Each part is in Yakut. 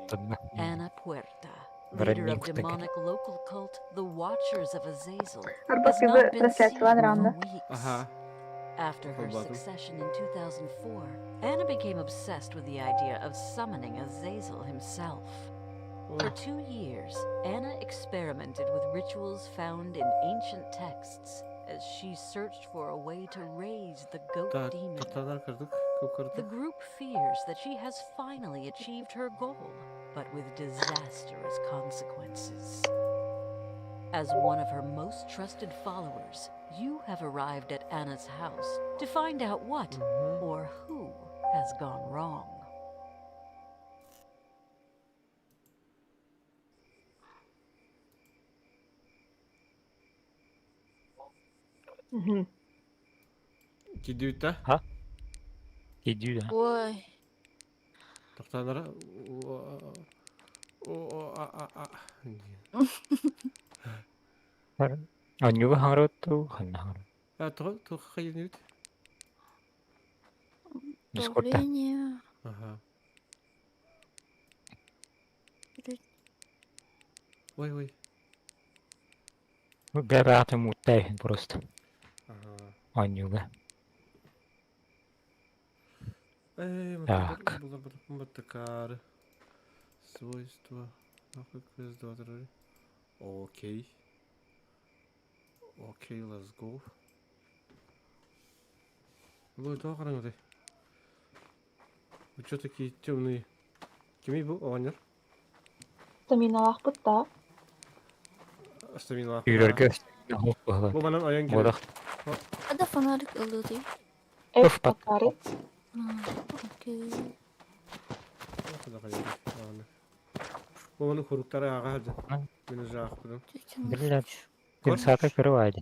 Куттанна. Anna Puerta, leader of Бронник demonic local cult The Watchers of Azazel, Арба has not been seen трансляциялаан for раунда. weeks. Ага. After her Холбоотум. succession in 2004, Anna became obsessed with the idea of summoning Azazel himself. For 2 years, Anna experimented with rituals found in ancient texts as she searched for a way to raise the goat Так, demon. тартанар кырдык, The кырдык. group fears that she has finally achieved her goal, but with disastrous consequences. As one of her most trusted followers, you have arrived at Anna's house to find out what or who has gone wrong. Кидүүтэ. Иди да. Ой, Тохтанара. О а а а. Анньуга хаҥараттуу ханна хаҥар. А то то хайынут. Дискордта. давление. Ага. Ой ой. Бэбэҕэ мууттайын просто. Ага. Анньуга. Эй, Так. Мотокар. Свойства. Нахуй квест 2 3. Окей. Окей, let's go. Ой, тоҕо хараҥатай? Вы чё такие темные? Кимий бу оҕонньор? Стаминалаахпыт да. Стаминалаах. Сүүрэргэ быһылаан. Бу манан ойон кэлэр. Буолах. Хада фонарик ылыытый? Эп Ыф, пат. акари. Окей. Бу маны хуруктары ааҕа сылдьан. Мин уже аахпытым. Биллэр. Саата кырываайды.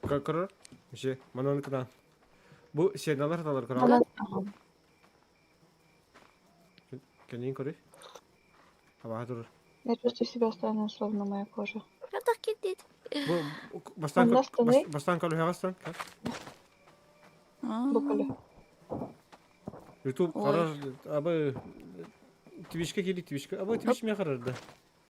Көрөр? Вообще, манан кынан. Бу сеналар талар көрөр. Манан Кэннин көрүй. Абаха турur. Я чувствую себя странно, словно моя кожа. Хада кидит. Бу бастан Онно станый. бастан көрүһэҕастан. Букали. Ютуб Ой. карар абы Твичке кири Твичке. Абы Твич ме карар да.